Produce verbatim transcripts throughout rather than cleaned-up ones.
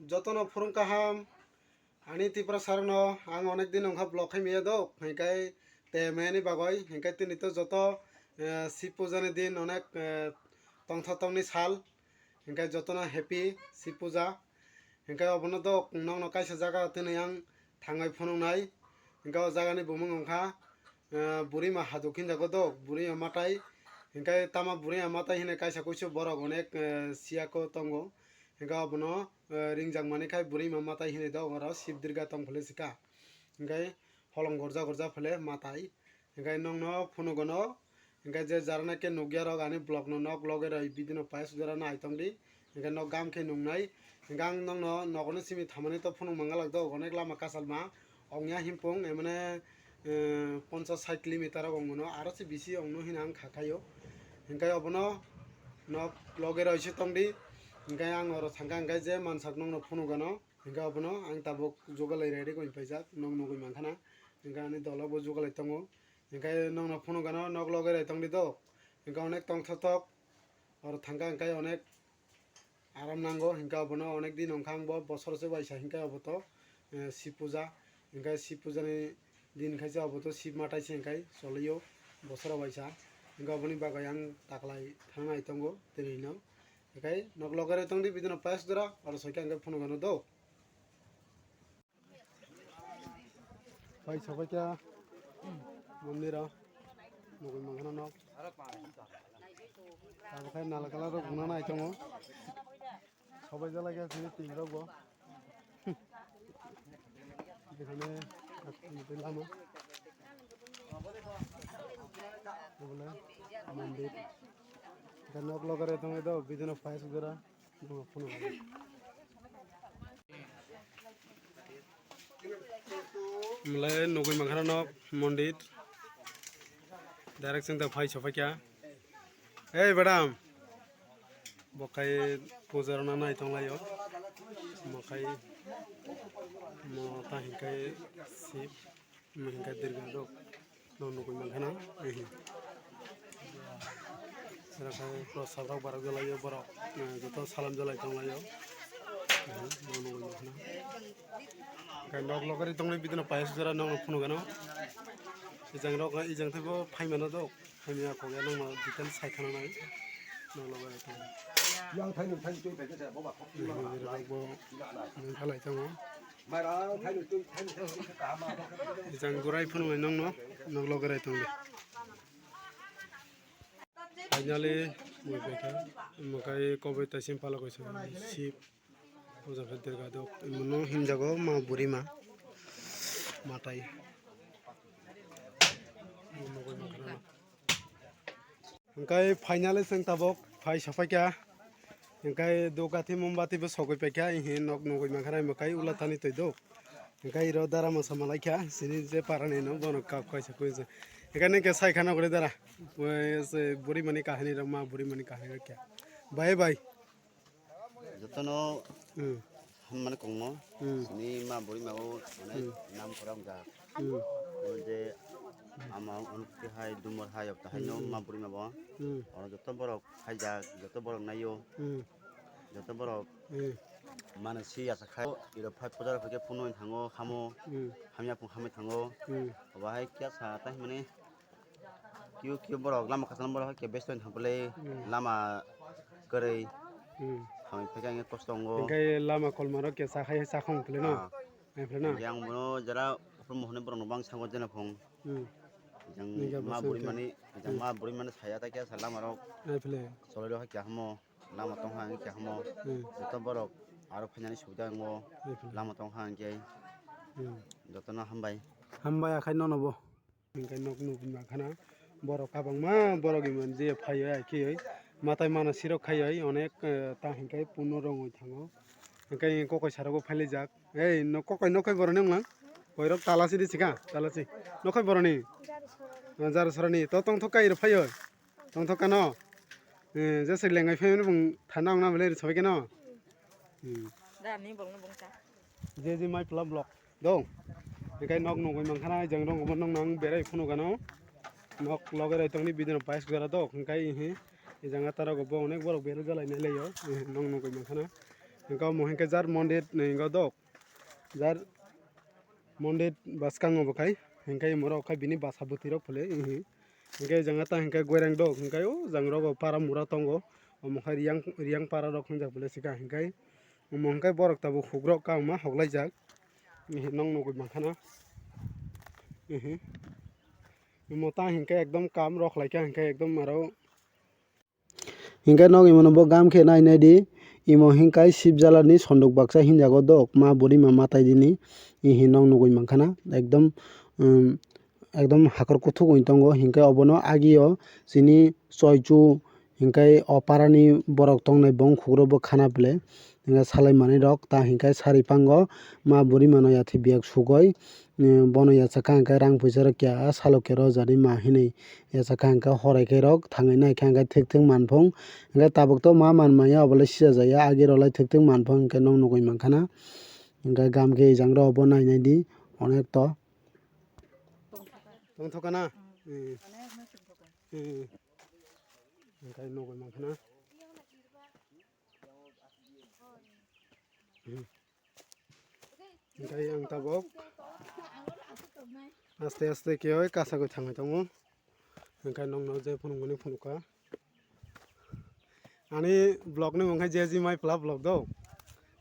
Jotono phurung kaham, ani Tiprasarokno ang onek din wngkha vlog khai maya do, hinkai te maya ni bagwi, hinkai tini to joto, eh, Shib puja ni din onek, eh, tongthok tongni sal, hinkai jotono happy Shib puja. Hinkai obono do nokno kaisa jaga tini ang thangwi phunuknai, hinkai o jaga ni bumung wngkha, eh, Burima Haduk hinjago do, Burima Matai, hinkai tama Burima Matai hinwi kaisa kuisu borok onek, eh, siyako tongo. Hingke abono, eh, ringjak mani khai bwrwi ma matai hinwi do oro Shib Durga tong phile sika. Hingke holong gorja gorja phile matai. Hingke nongno phunugo no, hingke je jarana khe nukya rok ani vlog no nok loge roi video no pais jora nai tong di. Hingke nok gam khe nuknai. Hingke ang nongno nogo ni simi thamani to phunuk mangalak do onek lama kasalma. Ongya himpung, emane, eh, ponchas sait kilometer rok ongmano, aro se bisi ongno hino ang kha khaio. Hingke obono nok loge roi se tongdi. Hingke ang oro thangkha, hingke je mansak nokno phunukgano, hingke obono ang tabuk jugalai ready koi paijak, nok nugui mankhana. Hingke ani dolo bo jugalai tongo. Hingke nokno phunukgano, nok loge roi tongdi do. Hingke onek tongthok thok. Oro thangkha hingke onek aram nango, hingke obono onek din wngkha ang bo bosor se waisa hingke obo to, eh, Shib puja, hingke Shib puja ni din khai se obo to Shib matai se hingke cholio bosoro waisa, hingke oboni bagwi ang taklai thang nai tongo tini no, hingke nok loge roi tongdi bidino pais jora oro soika hingke phunukgano do. Pai sabaikha mondiro nugui mankhana nok. Abo khai nal colour rok buna nai tongo. Sabai jala khe sini tin rok bo. Ekhane lama. Bole mondir. Nok loge roi tongo do bidino pais jora. Mole nugui mankhana nok mondir. Direct sing ta phai sopai kya. Ei madam. Bokai puja rona nai tong laio. Mokai mo ta hinkai Shib. Mo hinka Durga do. No nugui mankhana. Ehi. Sira khai prosad rok barok jalaio borok. Eh, joto salam jalai tong laio. Ehi, no nugui mankhana. Kai nok loge roi tongni bidino pais jora nokno phunukgano. Ijang rok, ijang tei bo phaimano do. Phaimya kokya nokno detail sai khana nai. Nok loge roi tong. Yang thaini thaini twi bai khe bo ba khok. Ehi, rok bo nang khalai tongo. Ijang gurai phunuknai nokno, nok loge roi tongdi. Finally, mui paikha, mokai kobai taisim pala kaisa, Shib, puja khe Durga dok, mono hinjago ma burima, matai. Hingkai finally chwng tabuk phai sopaikha. Hingkai dukathi mombati bo sogwi paikha. Ehi nok nugui mankha nai mwkai ula thani twi do. Hingkai iro dara masa malaikha. Sini je parani no bono kap kaisa koi se. Hingkai nang khe sai khana gori dara. Bui se buri mani kahini rok ma buri mani kahini rok kya. Bye bye. Jotono Hmm. Hammani kongmo. Hmm. Sini ma buri mago mane Hmm. nam kora wngkha. Hmm. O je ama unukti hai dumor hai okta hai no Hmm. ma buri mago. Hmm. Oro joto borok haijak, joto borok naio. Hmm. Joto borok Hmm. mane si asa khai. Iro phai puja rok khe phunui thango hamo. Hmm. Hamya phung hamya thango. Hmm. Obo hai kya sa tai mane Kiu kiu borok lama kwcham borok hai khe besto wng thang pili Hmm. lama kwrwi Hmm. hamwi phaikha wngkhe kosto wngo. Hingkhe lama kolmarok khe chakhai chakhong pili no? Ah. Hai pili na? Hingkhe ang bono jara uphur mohorni borokno bang sango jena phung. Hmm. Jang Ningkhe ma bwswk bwrwi khe. Mani, jang Hmm. ma bwrwi mani saya ta khe sa lama rok Hai pili. Choloi rok hai khe hamo, lama tong hai khe hamo. Hmm. Joto borok aro phainani subida wngo. Hai pili. Lama tong hai khe. Hmm. Jotono hambai. Hambai akhai nono bo. Hingke nok nugui mankha na borok kabangma borok iman je phaioi ai khe oi matai mana sirok khaioi onek, eh, ta hingke puno rongoi thango. Hingke kokoi sara bo phailaijak. Ei, no kokoi nokhai boroni wnglang? Koirok talasi di sika, talasi. Nokhai boroni? Jar sorani. To tongthok kai rok phaioi. Tongthok kano? Eh, je se lengai phai bung thana wngna bele ri sabai keno. Hmm. Dani bongno bongsa. Je je mai pla block. Dong. Hingke nok nugui mankha na, jang rong obo nong nang berai phunu gano. Nok loge roi tongni bidino pais gora dok. Hingke ihi, ijang ataro go bo onek borok berai jalai nai leyo. Ihi, nok nugui mankha na. Hingke omo hingke jar mondir ni hingke dok. Jar mondir bwskango bo khai. Hingke imo rok khai bini basa bwtwi rok phale. Hingke janga ta hingke goirang dok. Hingke o jang rogo para mura tongo. Omo khai riyang, riyang para rok hinjak phale sika hingke. Omo hingke borok tabuk hukrok kangma hoklaijak. Nong nugui mankha na. Omo ta hingke ekdom kam rok khlaikha hingke ekdom aro. Hingke nog imono bo gam khe nai nai di, imo hingkai Sibjalani sonduk baksa hinjago dok ma bwrwi ma matai dini, ihi nog nugui mankha na ekdom, um, ekdom hakor kuthuk wng tongo, hingke obono agio chini choichu hingke o parani borok tongnai bong khukro bo khana phle, hingke salai manwi rok ta hingke sari pango ma bwrwi mano yathi biyak sugoi. Bono yachakha hingke rang puisa rok keha salo kero jani ma hinwi yachakha hingke horai khe rok thangwi naikha hingke thik thik manphung hingke tabuk to ma man maya obolai sija jaya agi rok lai thik thik manphung hingke nog nugui mankha na hingke gam khe ejang rok bo nai nai di onek to tongthokana. Hingke nugui mankha na. Hingke ang tabok aste aste khe oi kasagwi thangwi tongo. Hingke nongno je phunukmani phunukha. Ani vlog ni mung khe J G Mai Pla vlog do.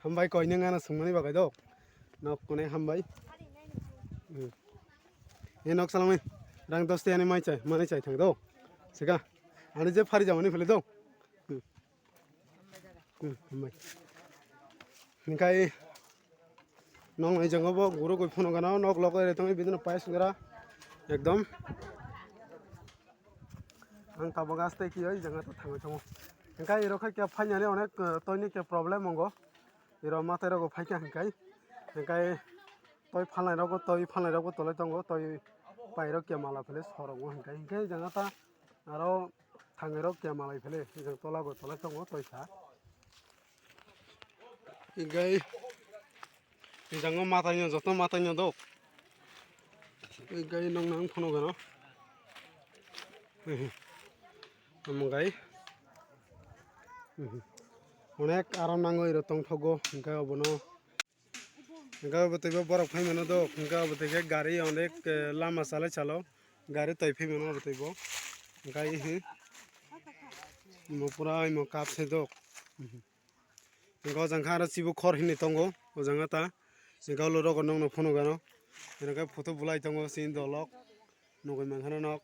Hambai koi nung ano swngmani bagwi do. Nok kune hambai. Hmm. E nok salangni rang dos tiyani mai chai, mani chai thang do. Sika. Ani je phari jamani phele do. Hmm. Hmm, hambai. Hingkai nong nai jango bo guru goi phunukgano nok lok ere tongwi bidino pais wngkha ekdom. Ang tabuk aste kiyoi janga to thangwi tongo. Hingkai iro khai khe phainani onek, eh, toini khe problem wngo. Iro matai rogo phaikha hingkai. Hingkai toi phalnai rogo, toi phalnai rogo tolai tongo, toi pairok khe mala phele sorongo hingkai. Hingkai janga ta aro thangwi rok khe malai phele, hingkhe tola go tolai tongo toisa. Hingkai hingkhe matai no joto matai no dok. Hingkai nong nang phunukgano. Omo gai. Onek aram nangwi rok tongthogo, hingkhe obono. Hingke obo teibo borok phai mano do, hingke obo teike gari onek, eh, lama salai salo gari toi phai mano obo teibo. Hingke ihi imo pura imo cup se do. Hingke o jang khe aro chibu khor hinwi tongo o jang ta. Hingke olo rogo nongno phunukgano. Hingke photo bulai tongo chini dolok. Nugui mankha nok.